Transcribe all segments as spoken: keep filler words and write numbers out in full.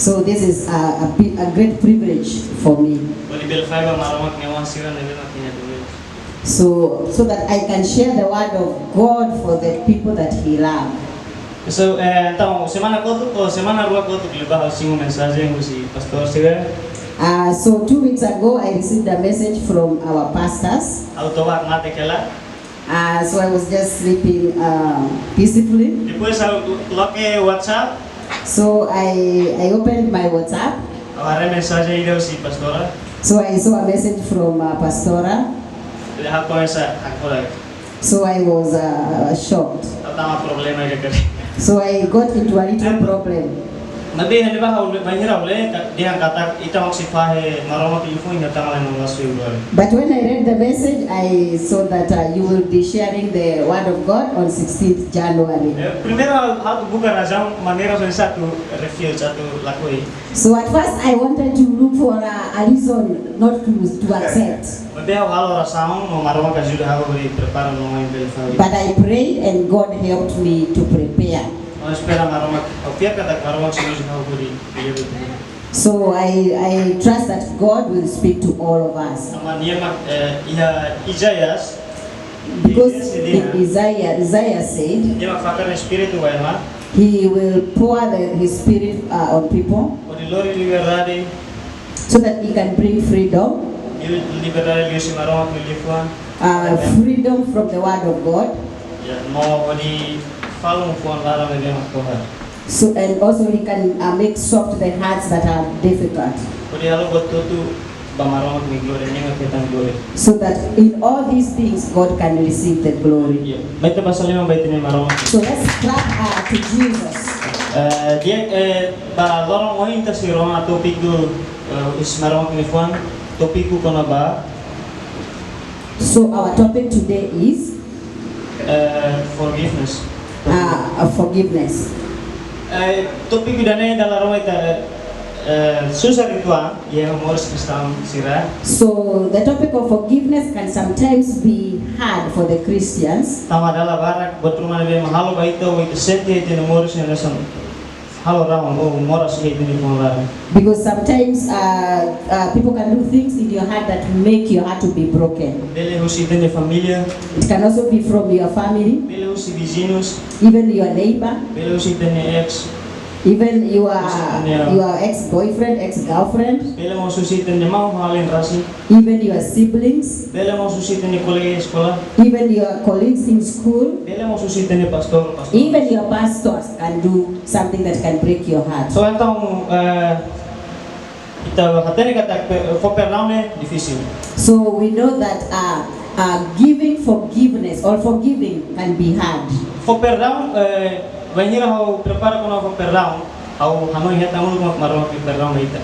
So this is a, a, pri- a great privilege for me. Hodi bele fahe ba Maromak nia oan sira ne'ebé mak iha dunia. So, so that I can share the word of God for the people that He loved. So, eh, entaun, semana kotuk, ou semana rua kotuk liubá ha'u simu mensajen husi pastór sira. Uh, so two weeks ago, I received a message from our pastors. Ha'u toba mate hela. Uh, so I was just sleeping uh, peacefully. Depois ha'u loke WhatsApp. So I, I opened my WhatsApp. Ha'u haree mensajen ida husi pastora. So I saw a message from uh, Pastora. Depois ha'u komesa hakfodak. So I was uh, shocked. Ha'u tama problema ida karik. So I got into a little problem. Maibé iha ne'ebá ha'u lee, bainhira ha'u lee, ka- dehan katak ita mak sei fahe Maromak nia liafuan iha tanggal enam belas Februari. But when I read the message, I saw that uh, you will be sharing the word of God on sixteenth January. Eh, primeiru ha'u, ha'u buka razaun maneira oinsá atu refuse, atu lakohi. So at first, I wanted to look for a, a reason not to, to accept. Maibé ha'u halo orasaun, no Maromak ajuda ha'u hodi prepara no mai bele fahe. But I prayed and God helped me to prepare. Ha'u espera Maromak, ha'u fiar katak Maromak sei uza ha'u hodi bele fahe. So I, I trust that God will speak to all of us. Tanba nia mak, eh, iha Isaías, Because Isaías in dehan, Isaiah, Isaiah said, nia mak fakar espíritu ba ema, He will pour the, His Spirit uh, on people hodi lori liberdade, so that He can bring freedom, li- liberdade liuhusi Maromak nia liafuan. uh, freedom from the Word of God, Ya, no hodi falun fuan laran ne'ebé mak tohar. so, and also He can uh, make soft the hearts that are difficult. Hodi halo buat hotu ba Maromak nia glória, nia mak hetan glória. So that in all these things, God can receive the glory. Ya, mai ita basa liman ba ita-nia Maromak. So let's clap uh, to Jesus. Eh, di'ak, eh, ba loron ohin ita sei rona tópiku, eh, husi Maromak nia liafuan, tópiku kona-ba, So our topic today is eh, forgiveness. uh, uh, forgiveness. Eh, tópiku ida-ne'e dala ruma ita, eh, susar uitoan iha moris kristaun sira. So the topic of forgiveness can sometimes be hard for the Christians Tanba dala barak buat ruma ne'ebé mak halo ba ita, ou ita sente ita-nia moris ne'e hanesan halo raun, ou moras iha ita-nia fuan laran. because sometimes uh, uh, people can do things in your heart that make your heart to be broken. Bele husi ita-nia família, It can also be from your family, bele husi viziñus, even your neighbor, bele husi ita-nia ex, even your Yeah. your ex-boyfriend, ex-girlfriend, bele mós husi ita-nia maun-alin rasik, even your siblings, bele mós husi ita-nia kolega eskola, even your colleagues in school, bele mós husi ita-nia pastór, pastór. Even your pastors can do something that can break your heart. So entaun, eh, ita hatene katak pe- fó perdaun ne'e difisil. So we know that uh, uh, giving forgiveness or forgiving can be hard. Fó perdaun, eh, bainhira ha'u prepara kona-ba fó perdaun, ha'u hanoin hetan uluk mak Maromak fó perdaun ba ita.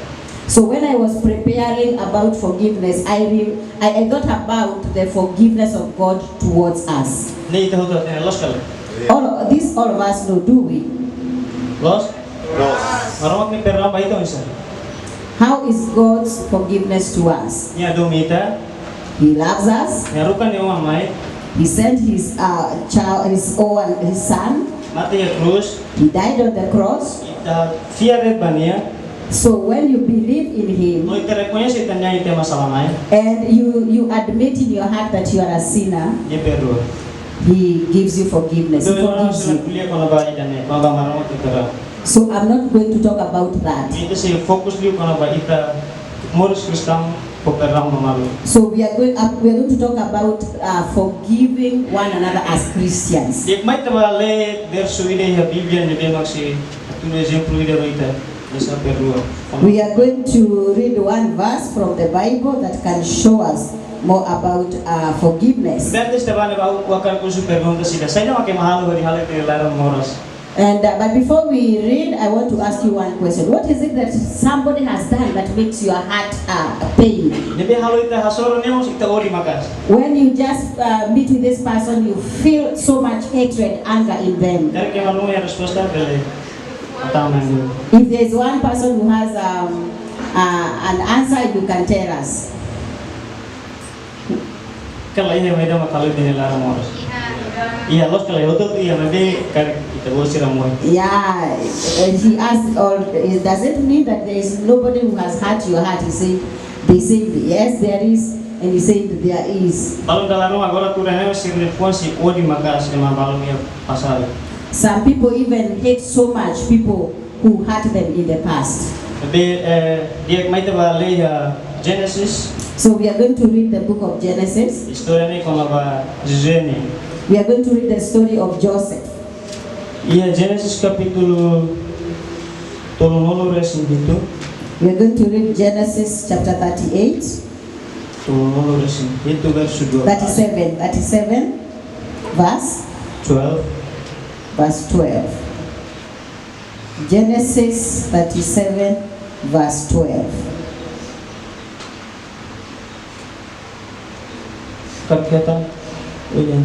So when I was preparing about forgiveness, I, re- I, I thought about the forgiveness of God towards us. Ne'e ita hotu hatene, loos ka lae? All of, this all of us know, do we? Loos? Maromak nia perdaun ba ita oinsá? How is God's forgiveness to us? Nia hadomi ita, He loves us. nia haruka nia oan mai, He sent his uh, child, his own, his son. mate iha krús, He died on the cross. ita fiar de'it ba nia, So when you believe in him no ita rekoñese ita-nia ita ema sala-na'in, and you, you admit in your heart that you are a sinner, nia perdua. he gives you forgiveness. He Entaun, ita forgives sei you. ko'alia kona-ba ida-ne'e, kona-ba Maromak nia perdaun. So I'm not going to talk about that. Ita sei fokus liu kona-ba ita moris kristaun fó perdaun ba malu. So we are going up, we are going to talk about uh, forgiving one another as Christians. Di'ak, mai ita bá lee versu ida iha Bíblia ne'ebé mak sei hatudu ezemplu ida ba ita, hanesan perdua. We are going to read one verse from the Bible that can show us more about uh, forgiveness. Maibé antes ita bá ne'ebá, ha'u hakarak husu pergunta ida. Saida mak ema halo hodi halo ita-nia laran moras? And uh, but before we read, I want to ask you one question. What is it that somebody has done that makes your heart uh, pain? Ne'ebé halo ita hasoru ne'e mós ita odi maka'as. When you just uh, meet with this person, you feel so much hatred, anger in them. Karik ema ruma iha resposta, bele hatán mai. If there is one person who has um, uh, an answer, you can tell us. Kala iha ema ida mak halo ita-nia laran moras? Iha, loos ka lae, hotu-hotu iha, maibé karik ita Depois sira moe. Yeah, and he asked all, "Does it mean that there is nobody who has hurt your heart?" He said, they said, "Yes, there is." And he said, "There is." Balun dala ruma agora tuur ne'e sira-nia fuan sei odi maka'as ema balun iha pasadu. Some people even hate so much people who hurt them in the past. Be, eh, di'ak, mai ita bá lee iha Génesis. So we are going to read the book of Genesis. Istória ne'e kona-ba José nian. We are going to read the story of Joseph. Iha Génesis kapítulu tolunulu-resin-hitu. We are going to read Genesis chapter thirty-eight, Tolunulu-resin-hitu, versu dua belas. Thirty-seven, thirty-seven, verse Twelve. Verse twelve. Genesis thirty-seven, verse twelve. Kapítulu, ujen.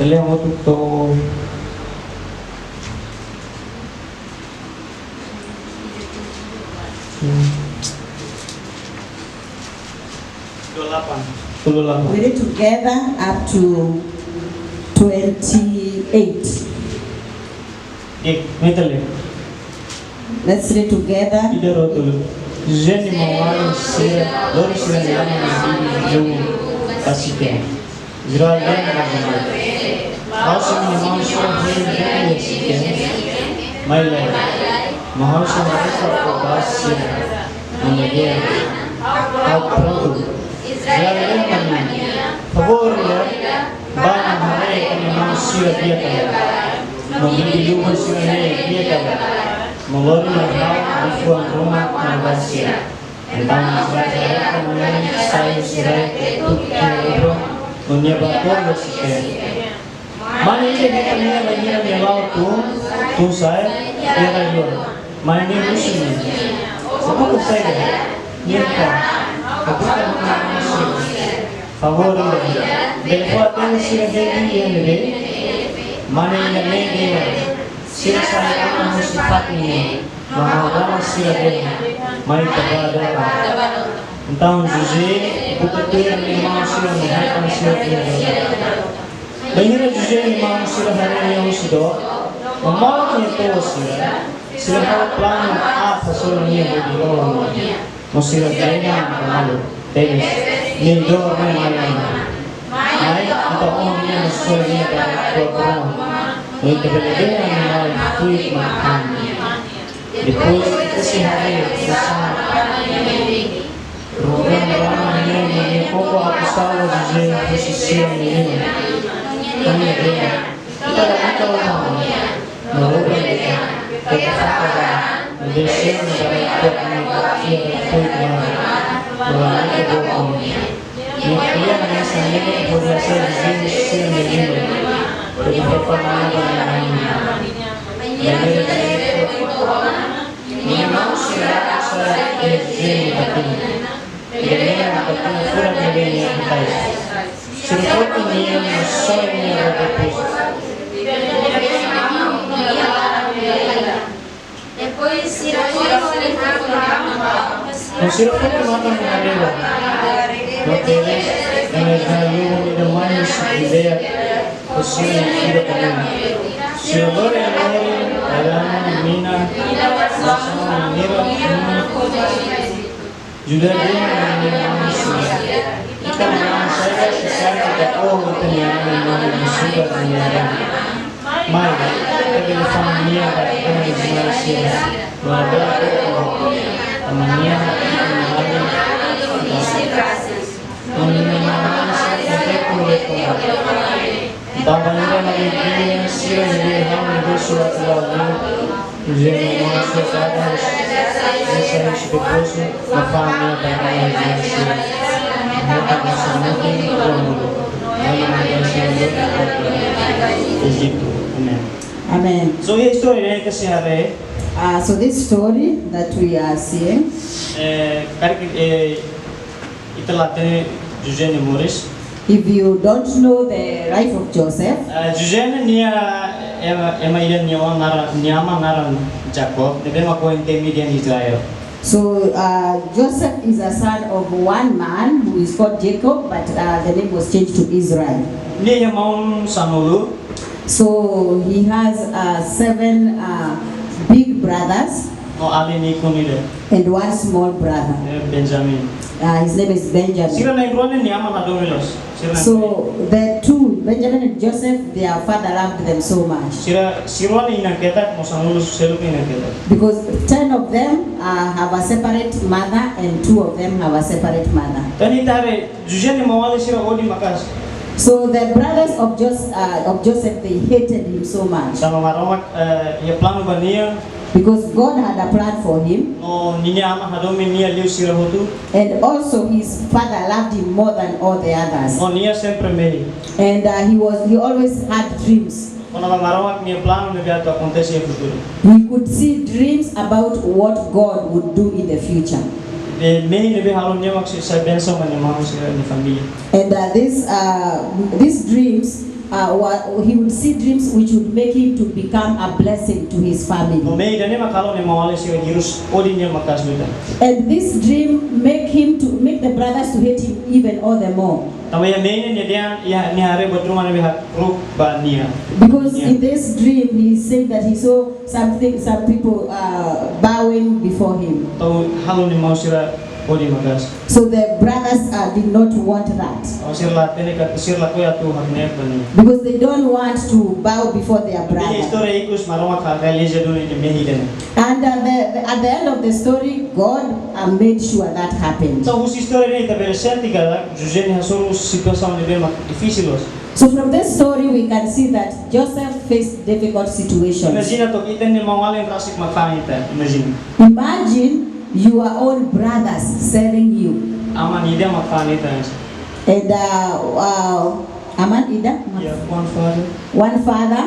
Ele motu to. Hmm. Tolunulu-delapan. Tolunulu-delapan. We read together up to twenty-eight. Di'ak, mai ita lee. Let's read together. Ida, rua, tolu. José nia maun-alin sira lori sira-nia aman no bibi-lubun ba Siquém. Israel dehan ba José: Ha'u ho ha'u-nia maun sira hein bee iha Siquém. Mai lai. Maun sira haruka fó ba sira. Maun dehan: Ha'u prontu. Israel dehan ba nia: Favór ida, bá no haree ita-nia maun sira di'ak ka lae, no bibi-lubun sira-ne'e di'ak ka lae, no lori mai ha'u liafuan ruma kona-ba sira. Entaun Israel haree fó maun-alin sira sai husi rai Ketura, no nia bá to'o iha Siquém. Mane ida hetan nia bainhira nia la'o tun, tun sa'e iha rai-luan. Mane ne'e husu nia: Ó buka saida? Nia dehan: Ha'u buka ha'u-nia maun sira. Favór ida, bele fó-hatene sira hein bee iha ne'ebé? Mane ida-ne'e dehan: Sira sai aman husi fatin ne'e, no ha'u-nia maun sira dehan: Mai ita bá dook ona. Entaun José buka tuir nia maun sira no hetan sira iha dook. Bainhira José nia maun sira haree nia husi dook, no modo nia to'o sira, sira halo planu aat hasoru nia hodi ró nia. No sira dehan ba malu: Tebes, nia idoor mai mai. Mai, ita oho nia no soe nia ba tuak ruma, no ita bele dehan nia malu tuir mak han. Depois ita sei haree no sá. Rubén rona nia, no nia koko atu salva José husi sira-nia liman. No nia dehan: Ita la buka uma. No Rubén dehan: Keta fakar, no dehan sira-nia baraik tuak ne'e iha rai-fuik malu, no la buka uma. Nia ko'alia hanesan ne'e hodi hasai José husi sira-nia liman, hodi prepara nia ba nia aman nian. Bainhira José foin to'o ona, nia maun sira sai iha José nia fatin. Ida-ne'e mak fatin furak ne'ebé nia hatais. Sira foti nia no soe nia ba depózitu. No sira foti matan iha rerun. No Tebes, ema Israel lubun ida mai husi Judea, no sira ida kaminda. Sira lori ema lori, ladang, mina, no sira-nia nira, mina. José dehan ba nia maun sira: Ita-nia aman sira, se sai ita oho ita-nia aman no nia subar nia aman. Mai, ita bele fa'an nia ba ita-nia maun sira, no labele to'o, tanba nia mak ita-nia alin, no nia mak aman sira, no ita mak ita-nia aman. Entaun bainhira nia dehan sira ne'ebé, ha'u ne'e husu atu la'o liu. José nia maun sira dada, José sai husi depózitu, no fa'an nia ba nia maun sira. Nia tama hamutuk ho nia maun. Nia maun sira Ejitu. Amen. Amen. So, iha istória ne'e ita sei haree. Uh, so this story that we are seeing, Eh, karik, eh, ita la hatene José nia moris. If you don't know the life of Joseph, Eh, José ne'e nia, ema, ema ida nia aman naran, nia aman naran Jacob, ne'ebé mak ohin temi dehan Israel. So, uh, Joseph is a son of one man who is called Jacob, but, uh, the name was changed to Israel. Nia iha maun sanulu. So he has uh, seven uh, big brothers. No alin ikun ida. And one small brother. Eh, Benjamin. Uh, his name is Benjamin. Sira na'in-rua ne'e nia aman hadomi loos. Sira na'in-rua. So the two, Benjamin and Joseph, their father loved them so much. Sira, sira na'in-rua ne'e inan ketak, mós sanulu seluk inan ketak. Because ten of them uh, have a separate mother and two of them have a separate mother. Tan ita haree José nia maun-alin sira odi maka'as. So the brothers of, Jos- uh, of Joseph, they hated him so much. Tanba Maromak eh, iha planu ba nia. Because God had a plan for him. No ninia aman hadomi nia liu sira hotu. And also his father loved him more than all the others. No nia sempre mehi. And uh, he was he always had dreams. Kona-ba Maromak nia planu ne'ebé atu akontese iha futuru. We could see dreams about what God would do in the future. Be mehi ne'ebé halo nia mak sai bensaun ba nia maun sira nia família. And uh, this, uh, these dreams, uh, wa- he would see dreams which would make him to become a blessing to his family. No mehi ida-ne'e mak halo nia maun-alin sira hirus odi nia maka'as liután. And this dream make him to make the brothers to hate him even all the more. Tanba iha mehi ne'e nia dehan, iha nia haree buat ruma ne'ebé hakru'uk ba nia. Because in this dream, he said that he saw something, some people uh, bowing before him. Entaun halo nia maun sira odi maka'as. So the brothers uh, did not want that. Tanba sira la hatene katak sira lakohi atu hakne'ak ba nia. Because they don't want to bow before their brother. Iha istória ikus Maromak realiza duni nia mehi ida-ne'e. And uh, the, the, at the end of the story, God uh, made sure that happened. Entaun husi istória ne'e ita bele sente katak José nia hasoru situasaun ne'ebé mak difisil loos. So from this story, we can see that Joseph faced difficult situations. Imajina to'ok ita-nia maun-alin rasik mak fa'an ita. Imajina. Imagine your own brothers selling you. Aman ida mak fa'an ita. And uh, uh, aman ida? Ya, one father. One father.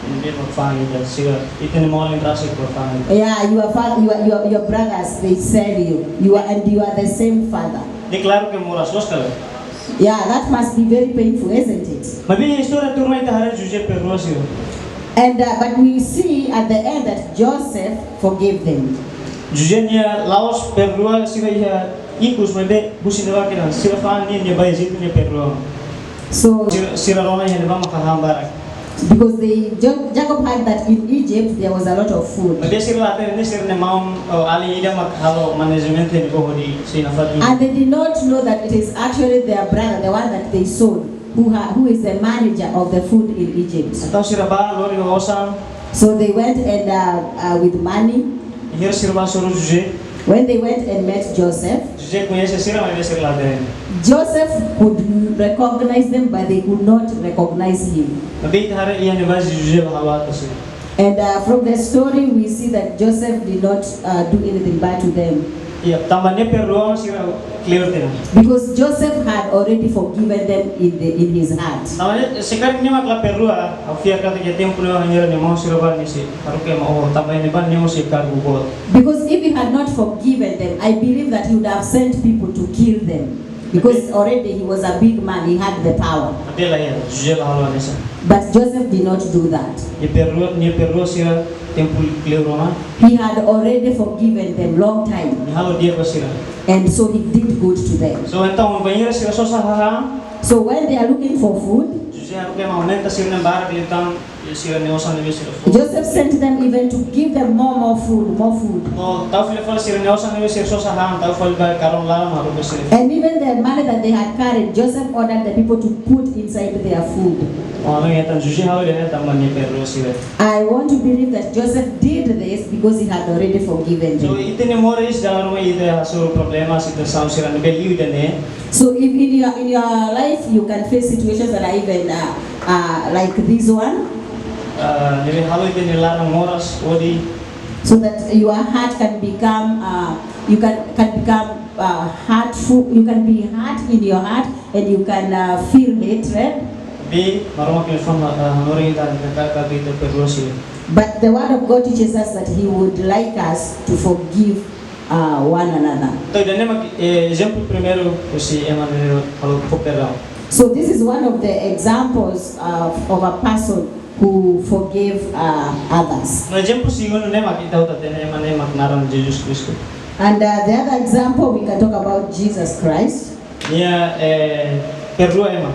Ne'ebé mak fa'an ita, sira, ita-nia maun-alin rasik mak fa'an ita. Yeah, your, fa- your, your, your brothers, they sell you. You are, and you are the same father. Ne'e klaru ke moras loos ka lae? Yeah, that must be very painful, isn't it? Maibé iha istória tuirmai ita haree José perdua sira. And uh, but we see at the end that Joseph forgave them. José nia la'ós perdua sira iha ikus, maibé husi ne'ebá kedas, sira fa'an nia, nia bá Ejitu nia perdua. So sira, sira rona iha ne'ebá mak hahán barak. Because they, Jo- Jacob heard that in Egypt there was a lot of food. Maibé sira la hatene sira-nia maun, oh, alin ida mak halo management ne'e hodi sei nafatin. And they did not know that it is actually their brother, the one that they sold, who, ha- who is the manager of the food in Egypt. Entaun sira bá lori ho osan. So they went and uh, uh, with money. Iha ne'ebá sira bá hasoru José. When they went and met Joseph, José koñese sira, maibé sira la hatene. Joseph could recognize them, but they could not recognize him. Maibé ita haree iha ne'ebá José la halo aat ba sira. And uh, from the story, we see that Joseph did not uh, do anything bad to them. Ya, tanba nia perdua sira kleur tiha ona. Because Joseph had already forgiven them in the in his heart. Tanba nia, se karik nia mak la perdua, ha'u fiar katak iha tempu ne'ebá nia maun sira bá nia sei haruka ema oho, tanba iha ne'ebá nia mós iha kargu boot. Because if he had not forgiven them, I believe that he would have sent people to kill them. Because already he was a big man, he had the power. Maibé la iha, José la halo hanesan. But Joseph did not do that. Nia perdua, nia perdua sira tempu kleur ona. He had already forgiven them long time. Nia halo di'ak ba sira. And so he did good to them. So entaun bainhira sira sosa hahán. So when they are looking for food, José haruka ema aumenta sira-nia barak liután, sira-nia osan ne'ebé sira fó. Joseph sent them even to give them more, more food, more food. No tau fila fali sira-nia osan ne'ebé sira sosa hahán, tau fali ba karón laran mak haruka sira. And even the money that they had carried, Joseph ordered the people to put inside their food. Oh, no, entaun José halo ida-ne'e tanba nia perdua sira. I want to believe that Joseph did this because he had already forgiven them. So ita-nia moris dalam rumah ita hasoru problema, situasaun sira ne'ebé liu ida-ne'e. So if in your in your life you can face situations that are even uh, uh, like this one, Ah, ne'ebé halo ita-nia laran moras odi. So that your heart can become, uh, you can can become uh, hurtful. You can be hurt in your heart, and you can uh, feel hatred. Be Maromak nia liafuan, ah, hanorin ita katak ita perdua sira. But the word of God teaches us that He would like us to forgive uh, one another. Entaun ida-ne'e mak, eh, ezemplu primeiru husi ema ne'ebé halo fó perdaun. So this is one of the examples uh, of a person who forgave uh, others. No ezemplu segundu ne'e mak ita hotu hatene ema ne'e mak naran Jesus Kristu. And uh, the other example we can talk about Jesus Christ. Nia, eh, perdua ema.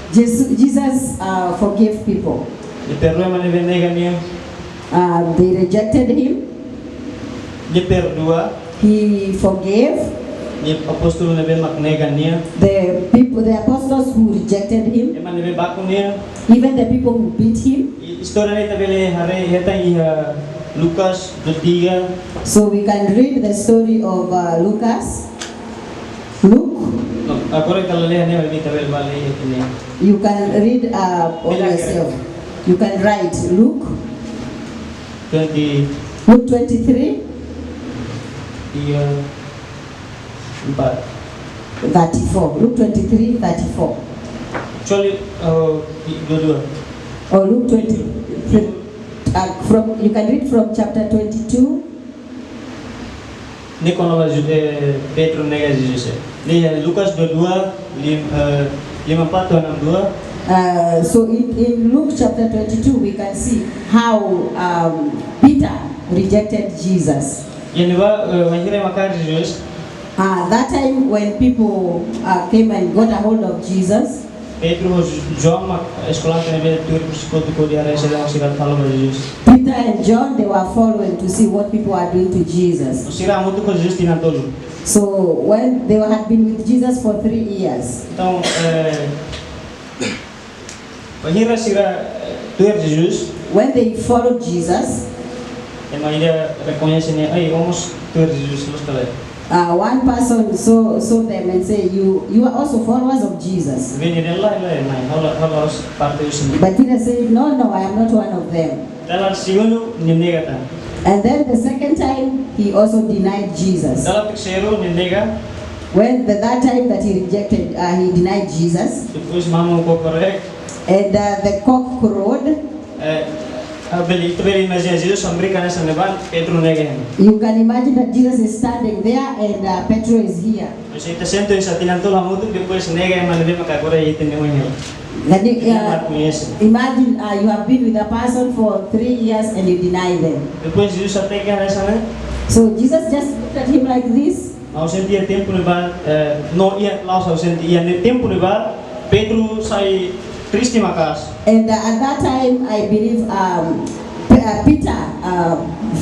Jesus, Jesus uh, forgave people. Nia perdua ema ne'ebé nega nia. Uh, they rejected him. Nia perdua. He forgave. Nia apóstolu ne'ebé mak nega nia. The people, the apostles who rejected him, Ema ne'ebé baku nia. Even the people who beat him. I istória ne'e ita bele haree hetan iha Lucas dua tiga. So we can read the story of uh, Lucas. Luke. No, agora ita la lee ne'e, ita bele bá lee iha ne'e. You can read uh, on Bila yourself. You can write Luke, Twenty Luke twenty-three, tiga empat. thirty-four. Luke twenty-three, thirty-four. Kecuali uh, dua dua. Or Luke twenty-three. Uh, from, you can read from chapter twenty-two. Ne'e kona-ba Ju- eh, Pedro nega Jesus. Ne'e Lucas dua dua, lim, eh, lima empat to'o enam dua. Uh, so in, in Luke chapter twenty-two, we can see how um, Peter rejected Jesus. Iha ne'ebá, eh, wainhira ema kaer Jesus. Uh, that time when people uh, came and got a hold of Jesus, Pedro ho João mak eskolante ne'ebé tuir husi kotuk hodi haree saida mak sira halo ba Jesus. Peter and John, they were following to see what people are doing to Jesus. Sira hamutuk ho Jesus tinan tolu. So when they had been with Jesus for three years, Entaun, eh, wainhira sira eh, tuir Jesus, when they followed Jesus, ema ida rekoñese nia, ai, ó mós tuir Jesus, loos ka lae? uh, one person saw, saw them and said, you, you are also followers of Jesus. Vini dia lae, lae, lae, ha'u la, ha'u la parte husi nia. But Peter said, no, no, I am not one of them. Dala segundu, nia nega tan. And then the second time, he also denied Jesus. Dala terseiru, nia nega. When the third time that he rejected, uh, he denied Jesus, Depois manu kokorek. And uh, the cock crowed. Eh, ah, bele, ita bele imajina Jesus hamriik hanesan ne'ebá, Pedro nega nia. You can imagine that Jesus is standing there and uh, Petro is here. Mas ita sente hanesan tinan tolu hamutuk, depois nega ema ne'ebé mak agora ita-nia oin hela. Can you, Ita uh, rekoñese. Imagine uh, you have been with a person for three years and you deny them. Depois Jesus hateke hanesan ne'e. So Jesus just looked at him like this. Ha'u sente iha tempu ne'ebá, eh, no, iha, la'ós ha'u sente, iha ne'e tempu ne'ebá Pedro sai triste maka'as. And uh, at that time, I believe um, P- uh, Peter uh,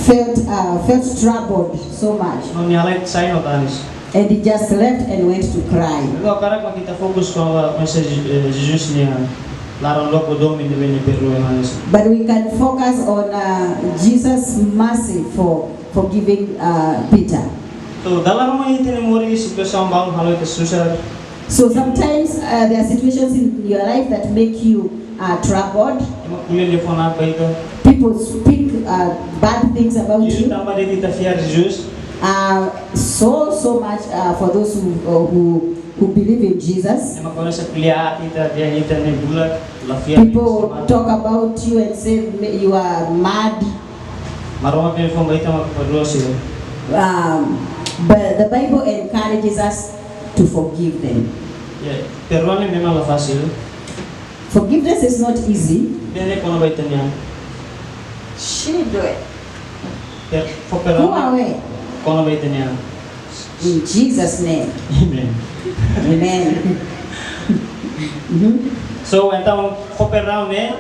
felt uh, felt troubled so much, No, nia halai sai no tanis. And he just left and went to cry. Entaun ha'u hakarak mak ita fokus kona-ba mensagem, eh, Jesus nia laran-luak domin ne'ebé nia perdua ema hanesan. But we can focus on uh, Jesus' mercy for forgiving uh, Peter. Entaun dala ruma iha ita-nia moris situasaun balun halo ita susar. So sometimes uh, there are situations in your life that make you uh, troubled. Ema ko'alia liafuan aat ba ita. People speak uh, bad things about Liu you. Tanba de'it ita fiar Jesus. Uh, so, so much uh, for those who, uh, who, who believe in Jesus. Ema ko'alia liafuan aat ba ita, dehan ita ne'e bulak, la fiar. People talk about you and say, "Ma- You are mad." Maromak nia liafuan ba ita mak perdua sira. Um, but the Bible encourages us to forgive them. Ya, perdua ne'e memang la fasil. Forgiveness is not easy. Ida ne'e kona-ba ita-nia. She do it. Per, fó perdua. Go away. Kona-ba ita-nia. In Jesus' name. Amen. Amen. Mhm. So, entaun, fó perdua ne'e,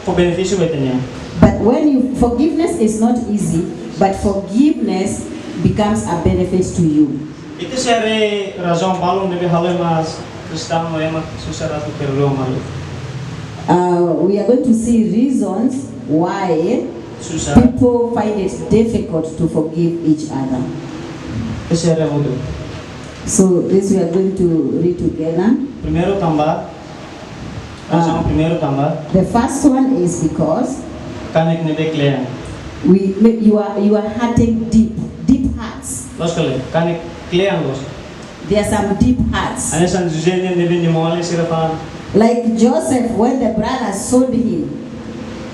fó benefísiu ba ita-nia. But when you forgiveness is not easy, but forgiveness becomes a benefit to you. Ita sei haree razaun balun ne'ebé halo ema kristaun no ema susar atu perdua malu. Uh, we are going to see reasons why Susar. People find it difficult to forgive each other. Ita sei haree hamutuk. So this we are going to read together. Primeiru tanba, Ah. Razaun primeiru tanba, The first one is because kanek ne'ebé kle'an. We, you are, you are hurting deep, deep hurts. Loos ka lae, kanek kle'an loos. There are some deep hurts. Hanesan José nian ne'ebé nia maun-alin sira fa'an. Like Joseph, when the brothers sold him.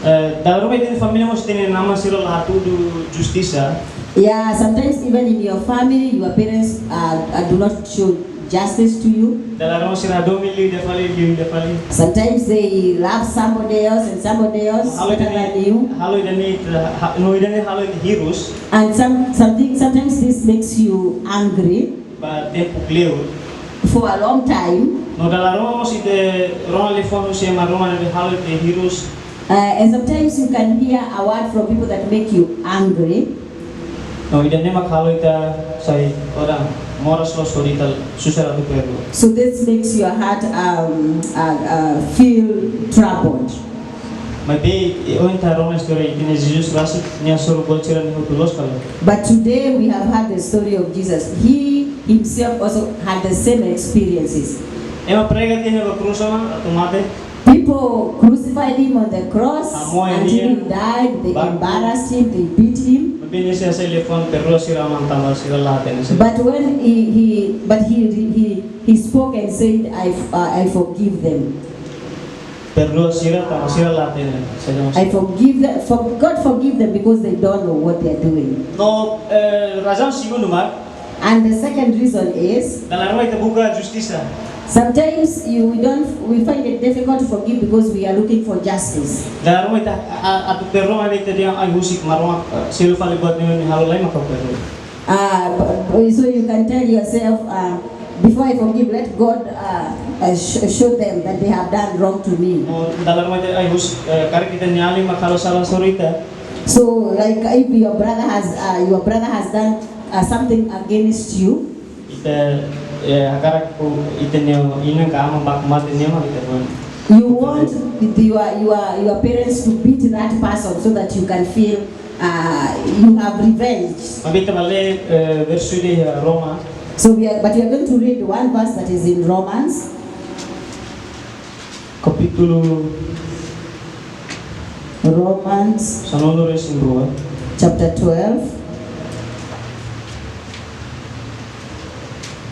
Eh, dala ruma ita-nia família mós ita-nia inan-aman sira la hatudu justisa. Yeah, sometimes even in your family, your parents uh, uh, do not show justice to you. Dala ruma sira domin liu ida fali, liu ida fali. Sometimes they love somebody else and somebody else Halo better than ida-ne'e, you. halo ida-ne'e, ha, no ida-ne'e halo ida hirus. And some something sometimes this makes you angry Ba tempu kleur. for a long time. No dala ruma mós ita rona liafuan husi ema ruma ne'ebé halo ida hirus. Uh, and sometimes you can hear a word from people that make you angry. No, ida-ne'e mak halo ita sai oras moras loos hodi ita susar atu perdua. So this makes your heart um, uh, uh, feel troubled. Maibé, eh, ohin ita rona istória ida-ne'e, Jesus rasik nia hasoru buat sira-ne'e hotu loos ka lae? But today we have heard the story of Jesus. He himself also had the same experiences. Ema prega tiha iha krús ona, atu mate. People crucified him on the cross. Hamoe nia. Until he died. They embarrassed him, they beat him. Maibé nia sei hase'e liafuan perdua sira, Aman, tanba sira la hatene saida. But when he, he, but he, he, he spoke and said, "I, uh, I forgive them." Perdua sira, tanba sira la hatene saida. I forgive them, for, God forgive them because they don't know what they are doing. No, eh, razaun segundu mak. And the second reason is, dala ruma ita buka justisa. Sometimes you, we don't, we find it difficult to forgive because we are looking for justice. Dala ruma ita, a, a, atu perdua, maibé ita dehan, "Ai, husik, Maromak, eh, selu fali buat ne'e nia halo, lae mak ha'u perdua." Uh, b- b- so you can tell yourself, uh, "Before I forgive, let God uh, uh, sh- show them that they have done wrong to me." No, dala ruma ita, "Ai, husik, eh, karik ita-nia alin mak halo sala hasoru ita." So, like, if your brother has, uh, your brother has done uh, something against you, ita, eh, hakarak ita-nia inan ka aman baku mate, nia mak ita buat. You want your, your, your parents to beat that person so that you can feel uh, you have revenge. Maibé ita bá lee, eh, versu ida iha Roma. So we are, but we are going to read one verse that is in Romans. Kapítulu Romans sanulu-resin-rua. Chapter twelve.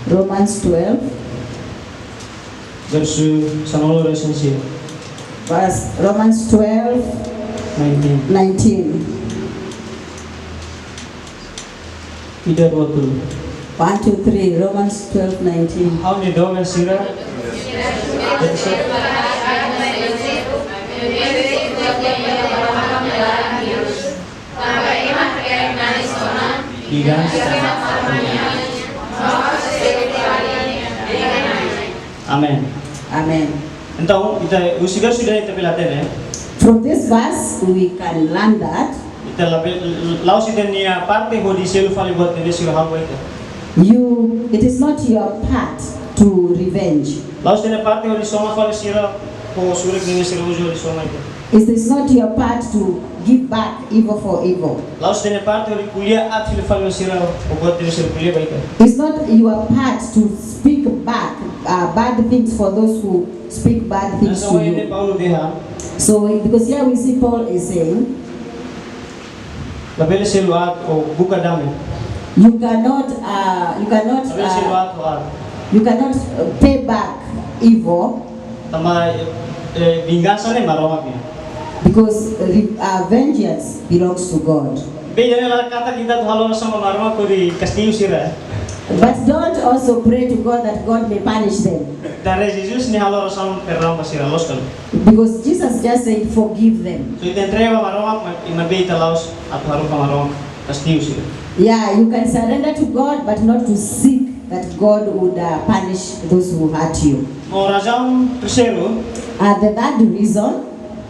Romans twelve. Versu sanulu-resin-sia. Verse, Romans twelve, nineteen. Nineteen. Ida, dua, tolu. One, two, three. Romans twelve nineteen. Ha'u-nia doben sira. Amen. Amen. Entaun, ita husi versu ida-ne'e ita bele hatene. From this verse, we can learn that ita labele, la'ós ita-nia parte hodi selu fali buat ne'ebé sira halo ba ita. You, it is not your part to revenge. La'ós ita-nia parte hodi soma fali sira ho surik ne'ebé sira uza hodi soma ita. It is not your part to give back evil for evil. La'ós ita-nia parte hodi ko'alia aat fila fali ba sira ho buat ne'ebé sira ko'alia ba ita. It's not your part to speak back uh, bad things for those who speak bad things to you. Entaun, Paulo dehan. So, because here we see Paul is saying, labele selu aat ho buka dame. You cannot, uh, you cannot, labele selu uh, aat ho aat. You cannot uh, pay back evil. Tanba, eh, vingansa ne'e Maromak nian. Because re- uh, vengeance belongs to God. Maibé ida-ne'e la katak ita atu halo orasaun ba Maromak hodi kastigu sira. But don't also pray to God that God may punish them. Tanba Jesus nia halo orasaun perdaun ba sira, loos ka lae? Because Jesus just said, "Forgive them." So ita entrega ba Maromak, ma- maibé ita la'ós atu haruka Maromak kastigu sira. Yeah, you can surrender to God, but not to seek that God would uh, punish those who hurt you. No razaun terseiru. Uh, the third reason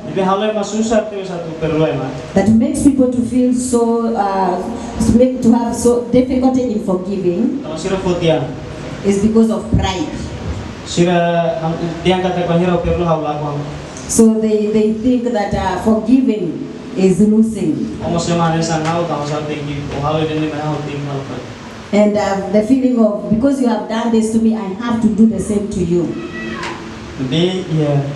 ne'ebé halo ema susar tebes atu perdua ema, that makes people to feel so, uh, make to have so difficulty in forgiving, tanba sira foti an, is because of pride. Sira han- dehan katak bainhira ha'u perdua ha'u lakon. So they, they think that uh, forgiving is losing. Ó mós ema hanesan ha'u, tanba sá tenke, ó halo ida-ne'e mai ha'u tenke halo fali. And uh, the feeling of, because you have done this to me, I have to do the same to you. Maibé iha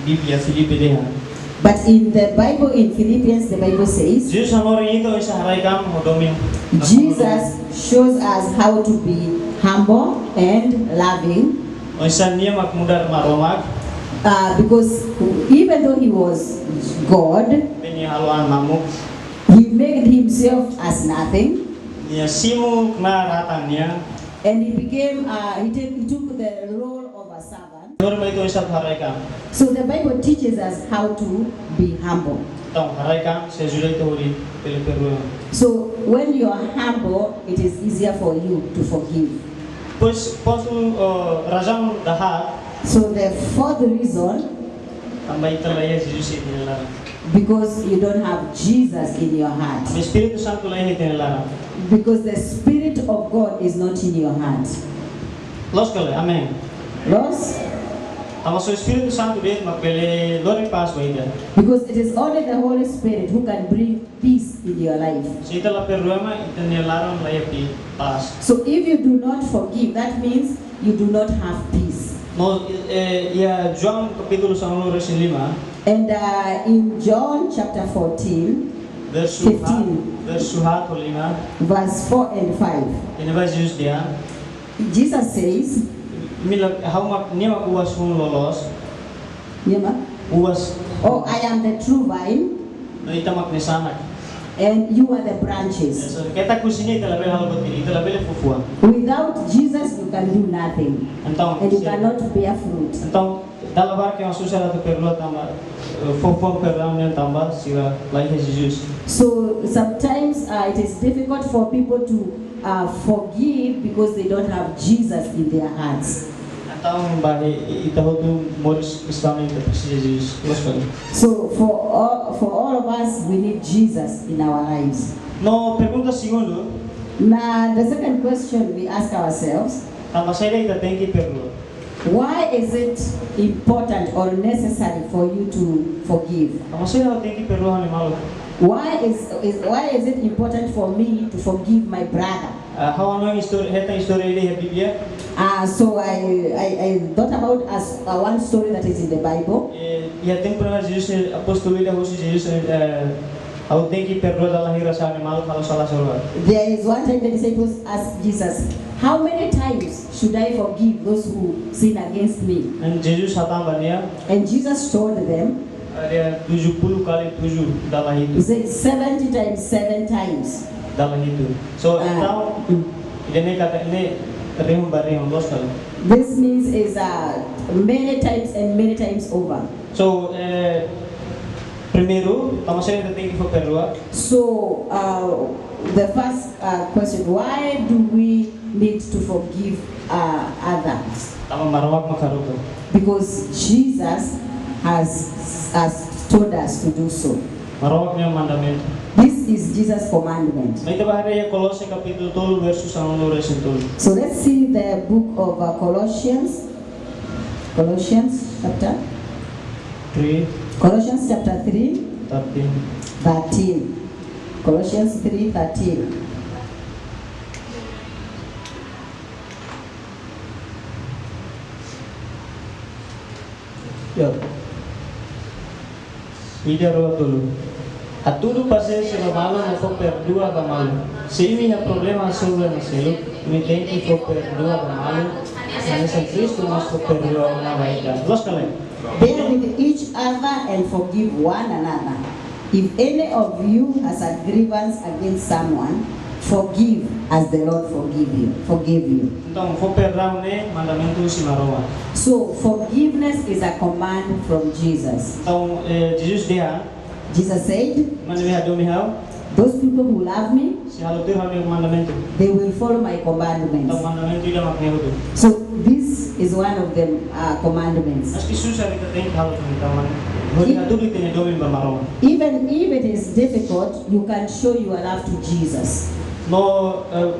Bíblia Filipe dehan. But in the Bible, in Philippians, the Bible says, Jesus hanorin ita oinsá haraik an ho domin. Jesus shows us how to be humble and loving. Oinsá nia mak nu'udar Maromak. Uh, because even though he was God, maibé nia halo an mamuk. He made himself as nothing. Nia simu knaar atan nian. And he became, uh, he, take, he took the role of a servant. Hanorin ba ita oinsá haraik an. So the Bible teaches us how to be humble. Entaun, haraik an sei ajuda ita hodi bele perdua. So when you are humble, it is easier for you to forgive. Depois, pontu, uh, razaun dahaat. So the fourth reason, tanba ita la iha Jesus iha ita-nia laran. Because you don't have Jesus in your heart. Espíritu Santu la iha ita-nia laran. Because the Spirit of God is not in your heart. Loos ka lae? Amen. Loos? Tanba só Espíritu Santu de'it mak bele lori pás ba ita. Because it is only the Holy Spirit who can bring peace in your life. Se ita la perdua mak ita-nia laran la iha pi-, pás. So if you do not forgive, that means you do not have peace. No, eh, iha João kapítulu sanulu-resin-lima. And, uh, in John chapter fourteen, versu haat, fifteen, versu haat ho lima. Verse four and five. Iha ne'ebá Jesus dehan, Jesus says, imi la, ha'u mak, nia mak uvas hun loloos. Nia mak? Uvas. Oh, I am the true vine. No ita mak nia sanak. And you are the branches. So, keta husi nia ita labele halo buat ida, ita labele fó fuan. Without Jesus, you can do nothing. Entaun, and you cannot bear fruit. Entaun, dala barak ema susar atu perdua tanba, eh, fó fuan perdaun nian tanba sira la iha Jesus. So sometimes, uh, it is difficult for people to, uh, forgive because they don't have Jesus in their hearts. Entaun, ba, i-, i-, ita hotu moris kristaun ita presiza Jesus. Loos ka lae? So for all, for all of us, we need Jesus in our lives. No, pergunta segundu. Na, the second question we ask ourselves, tanba saida ita tenke perdua? Why is it important or necessary for you to forgive? Tanba saida ha'u tenke perdua ha'u-nia maluk? Why is, is, why is it important for me to forgive my brother? Ah, ha'u hanoin istória, hetan istória ida iha Bíblia. Ah, so I, I, I thought about as, uh, one story that is in the Bible. Eh, iha tempu ne'ebá Jesus, apóstolu ida husu Jesus, eh, ha'u tenke perdua dala hira se ha'u-nia maluk halo sala sira. There is one time the disciples asked Jesus, "How many times should I forgive those who sin against me?" And Jesus hatán ba nia. And Jesus told them, ada tujuh puluh kali tujuh dala hitu. He said seventy times seven times. Dala hitu. So, ah, entaun, mm, ida-ne'e katak ne'e rihun ba rihun, loos ka lae? This means is, uh, many times and many times over. So, eh, primeiru, tanba saida ita tenke fó perdua? So, uh, the first, uh, question, why do we need to forgive, uh, others? Tanba Maromak mak haruka. Because Jesus has, has told us to do so. Maromak nia mandamentu. This is Jesus' commandment. Mai ita bá haree iha Kolose kapítulu tolu, versu sanulu-resin-tolu. So let's see the book of, uh, Colossians. Colossians chapter? Three. Colossians chapter three. Thirteen. Thirteen. Colossians three thirteen. Ya. Ida, rua, tolu. Hatudu pasiénsia ba malu no fó perdua ba malu. Se imi iha problema hasoru ema seluk, imi tenke fó perdua ba malu, hanesan Kristu mós fó perdua ona ba ita. Loos ka lae? Bear with each other and forgive one another. If any of you has a grievance against someone, forgive as the Lord forgive you, forgave you. Entaun, fó perdaun ne'e mandamentu husi Maromak. So, forgiveness is a command from Jesus. Entaun, eh, Jesus dehan, Jesus said, ema ne'ebé hadomi ha'u, those people who love me, se halo tuir ha'u-nia mandamentu, they will follow my commandments. Entaun, mandamentu ida mak ne'e hotu. So, this is one of the, uh, commandments. Maski susar, ita tenke halo tuir, entaun, hodi hatudu ita-nia domin ba Maromak. Even if it is difficult, you can show your love to Jesus. No, eh,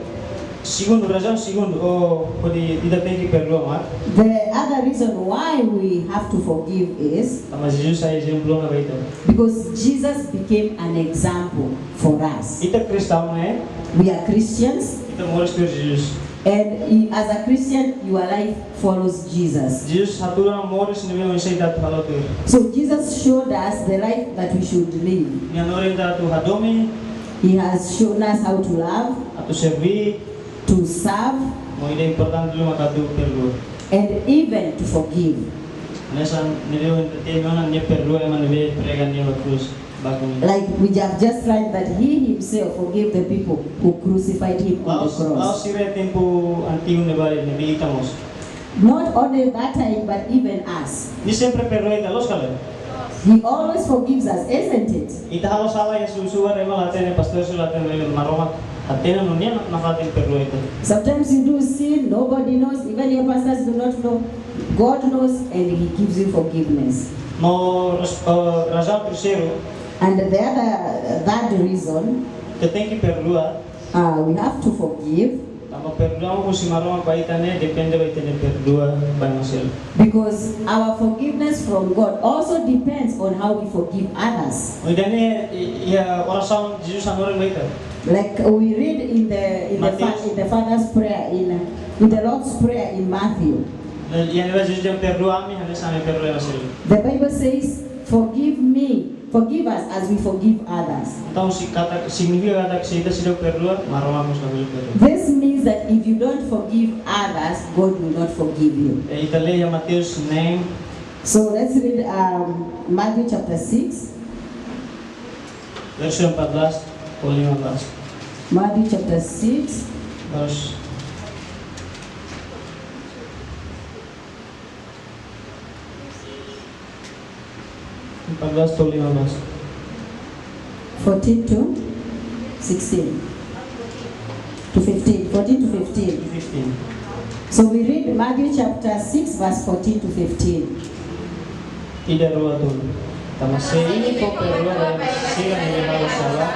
segundu, razaun segundu, oh, hodi ita tenke perdua mak. The other reason why we have to forgive is, tanba Jesus sai ezemplu ona ba ita. Because Jesus became an example for us. Ita kristaun, eh? We are Christians. Ita moris tuir Jesus. And i-, as a Christian, your life follows Jesus. Jesus hatudu ona moris ne'ebé oinsá ita atu halo tuir. So Jesus showed us the life that we should live. Nia hanorin ita atu hadomi. He has shown us how to love, atu serví, to serve, no ida importante liu mak atu perdua. And even to forgive. Hanesan ne'ebé ohin ita temi ona, nia perdua ema ne'ebé prega nia ba krús. Baku nia. Like we have just read that he himself forgave the people who crucified him on the cross. La'ós, la'ós sira iha tempu antigu ne'ebá, ne'ebé ita mós. Not only that time, but even us. Nia sempre perdua ita, loos ka lae? He always forgives us, isn't it? Ita halo sala iha subar-subar, ema la hatene, pastór sira la hatene, Maromak hatene no nia nafatin perdua ita. Sometimes you do sin, nobody knows, even your pastors do not know. God knows and he gives you forgiveness. No, ras-, eh, razaun terseiru, And the other, that reason, Ita tenke perdua. Uh, we have to forgive. Tanba perdua husi Maromak ba ita ne'e depende ba ita-nia perdua ba ema seluk. Because our forgiveness from God also depends on how we forgive others. Ida-ne'e, i-, iha orasaun Jesus hanorin ba ita. Like we read in the, in the fa-, Mateus. In the Father's prayer, in, in the Lord's Prayer in Matthew. Iha ne'ebá Jesus dehan perdua ami, hanesan ami perdua ema seluk. The Bible says, "Forgive me, forgive us as we forgive others." Entaun, se katak, signifika katak se ita seidauk perdua, Maromak mós labele perdua. This means that if you don't forgive others, God will not forgive you. I ita lee iha Mateus neen. So let's read, um, Matthew chapter six. Versu empat belas to'o lima belas. Matthew chapter six. Versu empat belas to'o lima belas. Fourteen to sixteen. To fifteen. Fourteen to fifteen. Fifteen. So we read Matthew chapter six, verse fourteen to fifteen. Ida, rua, tolu. Tanba se imi fó perdua ba ema sira ne'ebé halo sala,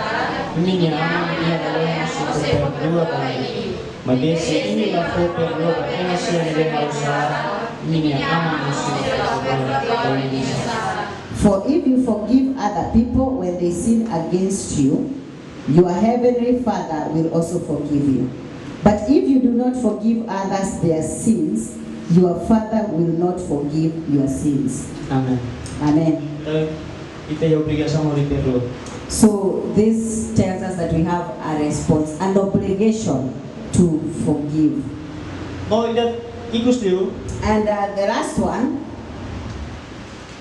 imi-nia Aman iha lalehan mós sei fó perdua ba imi. Maibé se imi la fó perdua ba ema sira ne'ebé halo sala, imi-nia Aman mós sei la fó perdua ba imi-nia sala. For if you forgive other people when they sin against you, your heavenly Father will also forgive you. But if you do not forgive others their sins, your Father will not forgive your sins. Amen. Amen. Entaun, ita iha obrigasaun hodi perdua. So this tells us that we have a response, an obligation to forgive. No, ida ikus liu. And, uh, the last one,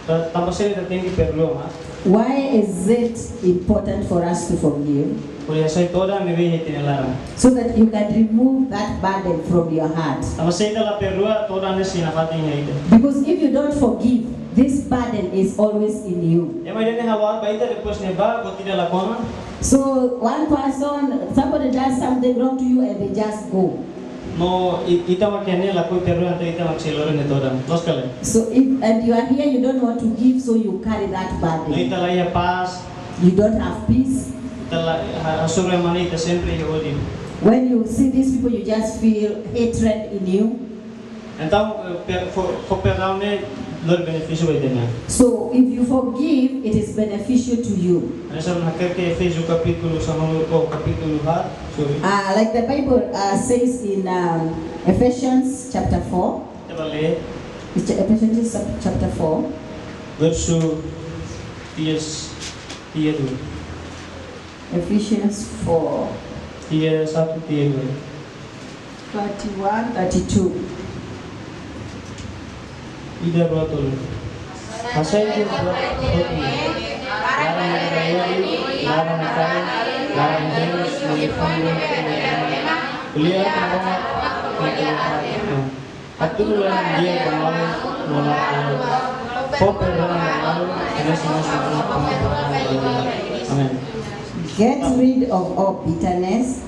Ta-, tanba saida ita tenke perdua, ma? Why is it important for us to forgive? Hodi hasai todan ne'ebé iha ita-nia laran. So that you can remove that burden from your heart. Tanba se ita la perdua, todan ne'e sei nafatin iha ita. Because if you don't forgive, this burden is always in you. Ema ida-ne'e halo aat ba ita, depois nia bá, buat ida la kona. So one person, somebody does something wrong to you and they just go. No, i-, ita mak iha ne'e lakohi perdua, entaun ita mak sei lori nia todan. Loos ka lae? So if, and you are here, you don't want to give, so you carry that burden. No ita la iha pás. You don't have peace. Ita la, ha-, hasoru ema ne'e ita sempre iha ódiu. When you see these people, you just feel hatred in you. Entaun, eh, per-, fó, fó perdaun ne'e lori benefísiu ba ita-nia. So if you forgive, it is beneficial to you. Hanesan hakerek Efésiu kapítulu sanulu, oh, kapítulu haat, sorry. Uh, like the Bible, uh, says in, um, Ephesians chapter four. Ita bá lee. It's Ephesians chap-, chapter four. Versu tiga, tiga dua. Ephesians four. Tiga satu, tiga dua. Thirty-one, thirty-two. Ida, rua, tolu. Hasai tiha buat hotu ne'e. Laran ne'ebé la iha, laran ne'e kaer, laran ne'ebé la iha, ko'alia ho Maromak, ko'alia ho Maromak. Hatudu laran di'ak ba malu, no laran malu. Fó perdaun ba malu, hanesan mós Maromak fó perdaun ba malu. Amen. Get rid of all bitterness,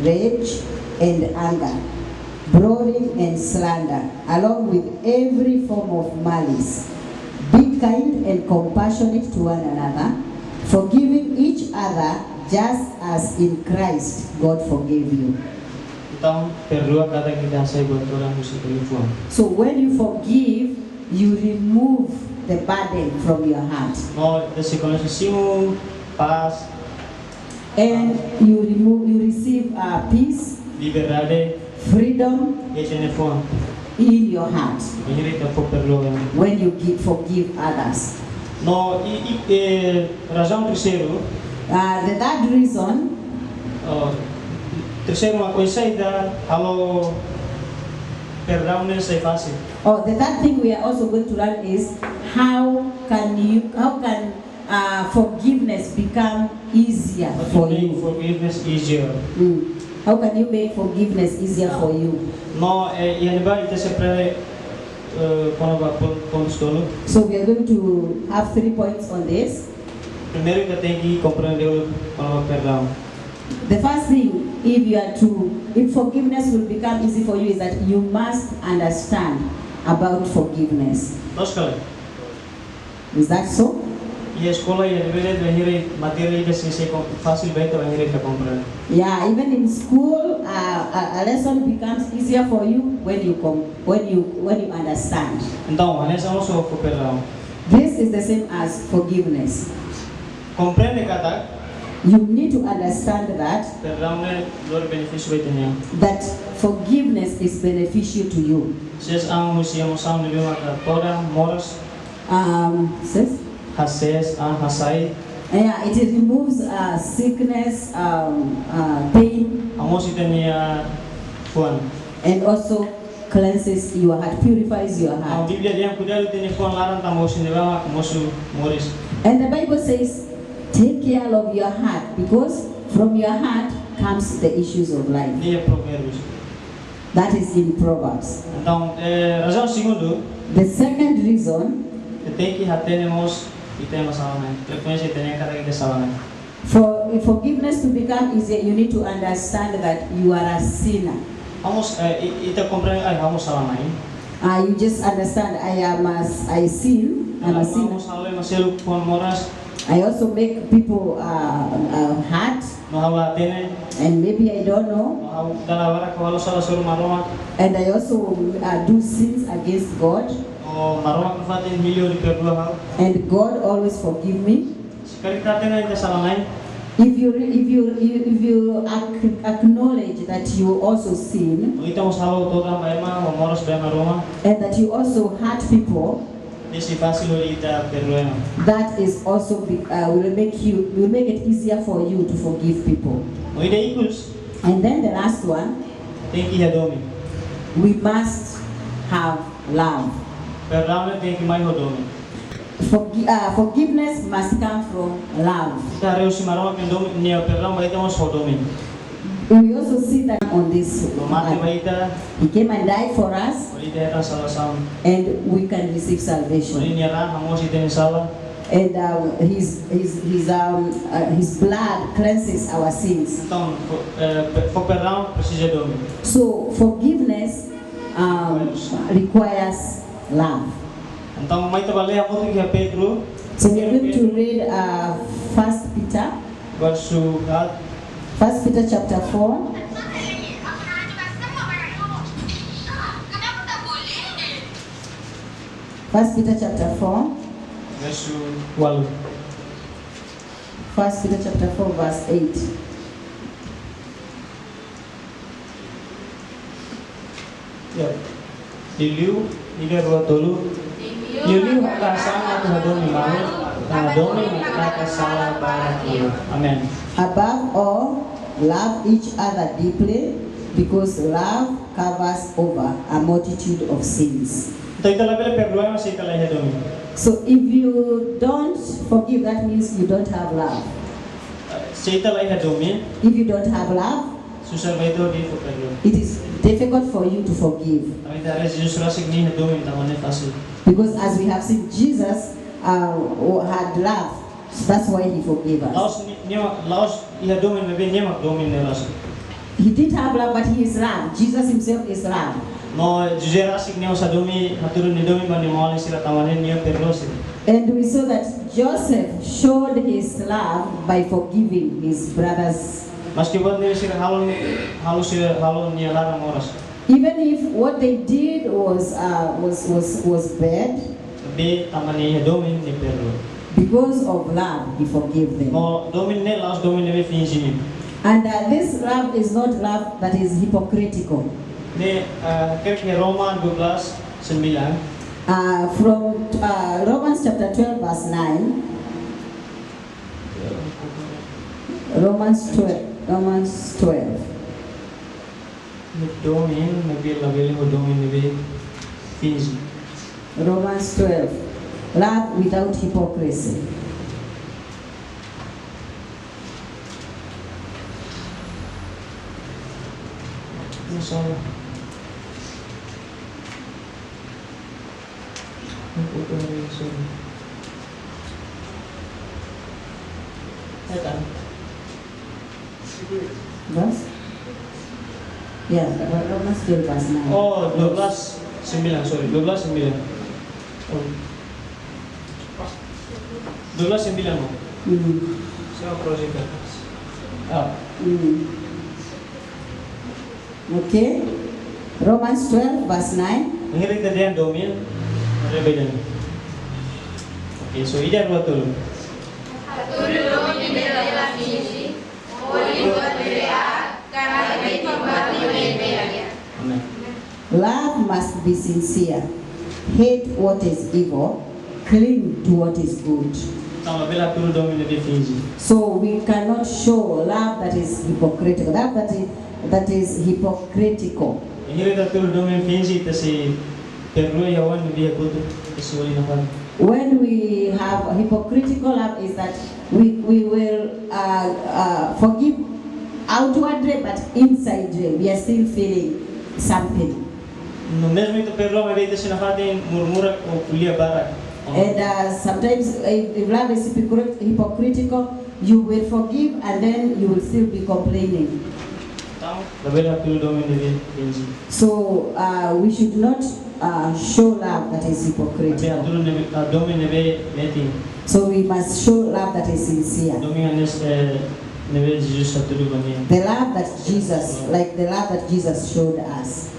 rage, and anger, brawling and slander, along with every form of malice. Be kind and compassionate to one another, forgiving each other, just as in Christ God forgave you. Entaun, perdua katak ita hasai buat todan husi ita-nia fuan. So when you forgive, you remove the burden from your heart. No, ita sei koñese simu, pás. And you remove, you receive, uh, peace, liberdade, freedom, iha ita-nia fuan, in your heart. Bainhira ita fó perdua. When you give, forgive others. No, i, i, eh, razaun terseiru. Uh, the third reason. Oh, terseiru mak oinsá ita halo perdaun ne'e sai fasil. Oh, the third thing we are also going to learn is how can you, how can, uh, forgiveness become easier for you? How to make forgiveness easier? Mm. How can you make forgiveness easier for you? No, eh, iha ne'ebá ita sei aprende, eh, kona-ba pon-, pontus tolu. So we are going to have three points on this. Primeiru, ita tenke komprende kona-ba perdaun. The first thing, if you are to, if forgiveness will become easy for you, is that you must understand about forgiveness. Loos ka lae? Is that so? Iha eskola, iha ne'ebé de'it, bainhira matéria ida sei, sei kom-, fasil ba ita, bainhira ita komprende. Yeah, even in school, uh, a, a lesson becomes easier for you when you com-, when you, when you understand. Entaun, hanesan mós ho perdaun. This is the same as forgiveness. Komprende katak You need to understand that, perdaun ne'e lori benefísiu ba ita-nian. That forgiveness is beneficial to you. Sees an husi emosaun ne'ebé maka todan, moras. Um, sees? Hasees an, hasai. Yeah, it removes, uh, sickness, um, uh, pain. Hamoos ita-nia fuan. And also cleanses your heart, purifies your heart. Bíblia dehan kuidadu ita-nia fuan laran tanba husi ne'ebá mak mosu moris. And the Bible says, "Take care of your heart, because from your heart comes the issues of life." Ne'e Provérbios. That is in Proverbs. Entaun, eh, razaun segundu. The second reason. Ita tenke hatene mós ita ema sala-na'in. Frekuénsia ita-nia katak ita sala-na'in. For, if forgiveness to become easier, you need to understand that you are a sinner. Hamoos, eh, i-, ita komprende, ai, hamoos sala-na'in. Uh, you just understand, "I am a s-, I sin, I'm a sinner." Hamoos halo ema seluk fuan moras. I also make people, uh, uh, hurt. No ha'u la hatene. And maybe I don't know. No ha'u dala barak halo sala soru Maromak. And I also, uh, do sins against God. No Maromak nafatin hili hodi perdua ha'u. And God always forgive me. Se karik ita hatene ita sala-na'in. If you re-, if you, if you ac-, acknowledge that you also sin, No ita mós halo todan ba ema, no moras ba ema ruma. And that you also hurt people, Ne'e sei fasil hodi ita perdua ema. That is also be-, uh, will make you, will make it easier for you to forgive people. No ida ikus. And then the last one, Tenke iha domin. We must have love. Perdaun ne'e tenke mai ho domin. Forgi-, uh, forgiveness must come from love. Ita haree husi Maromak nia domin, nia perdaun ba ita mós ho domin. We also see that on this earth. No mate ba ita. He came and died for us. Hodi ita hetan salvasaun. And we can receive salvation. Hodi nia raan hamoos ita-nia sala. And, uh, his, his, his, um, uh, his blood cleanses our sins. Entaun, fó, eh, pe-, fó perdaun presiza domin. So forgiveness, um, requires love. Entaun, mai ita bá lee hamutuk iha Pedro. So we are going to read, uh, First Peter. Versu haat. First Peter chapter four. First Peter chapter four. Versu ualu. First Peter chapter four, verse eight. Ya. Liuliu, ida, rua, tolu. Liuliu hakaas an atu hadomi malu, tanba domin mak daka sala barak liu. Amen. Above all, love each other deeply, because love covers over a multitude of sins. Entaun, ita labele perdua ema se ita la iha domin. So if you don't forgive, that means you don't have love. Se ita la iha domin. If you don't have love, Susar ba ita hodi fó perdua. It is difficult for you to forgive. Tanba ita haree Jesus rasik nia domin, tanba ne'e fasil. Because as we have seen, Jesus, uh, had love. That's why he forgave us. La'ós ni-, nia, la'ós iha domin, maibé nia mak domin ne'e rasik. He did have love, but he is love. Jesus himself is love. No José rasik nia mós hadomi, hatudu nia domin ba nia maun-alin sira, tanba ne'e nia perdua sira. And we saw that Joseph showed his love by forgiving his brothers. Maski buat ne'ebé sira halo, halo sira halo nia laran moras. Even if what they did was, uh, was, was, was bad, Maibé tanba nia domin nia perdua. Because of love, he forgave them. No domin ne'e la'ós domin ne'ebé finji nian. And, uh, this love is not love that is hypocritical. Ne'e, uh, hakerek iha Roma dua belas sembilan. Uh, from, uh, Romans chapter twelve, verse nine. Romans twelve, Romans twelve. Domin, maibé labele ho domin ne'ebé finji. Romans twelve. Love without hypocrisy. Masalah. Hetan. Verse? Ya, Ro-, Roma sepuluh verse nine. Oh, dua belas sembilan, sorry, dua belas sembilan. Oh. Dua belas sembilan, no? Mm. Saya project. Ah. Mm. Okay. Romans twelve verse nine. Ini kita dia domin. Ada bedanya. Oke, so ini ada dua tuh. Amin. Love must be sincere. Hate what is evil, cling to what is good. Sama bela tudo domin de finge. So we cannot show love that is hypocritical. Love that is, that is hypocritical. Ini kita tudo domin finge, kita si perlu ya wan dia kutu, kita si wali napan. When we have hypocritical love is that we, we will uh, uh, forgive outwardly, but inside we are still feeling something. No mesmo itu perlu, mas kita si nafatin murmura ou ko'alia barak. And uh, sometimes if, if love is hypocrit- hypocritical, you will forgive and then you will still be complaining. Então, la bela tudo domin de finge. So uh, we should not uh, show love that is Tapi hypocritical. tudo nebe, domin nebe metin. So we must show love that is sincere. Domin anes nebe Jesus sa tudo bani. The love that Jesus, like the love that Jesus showed us.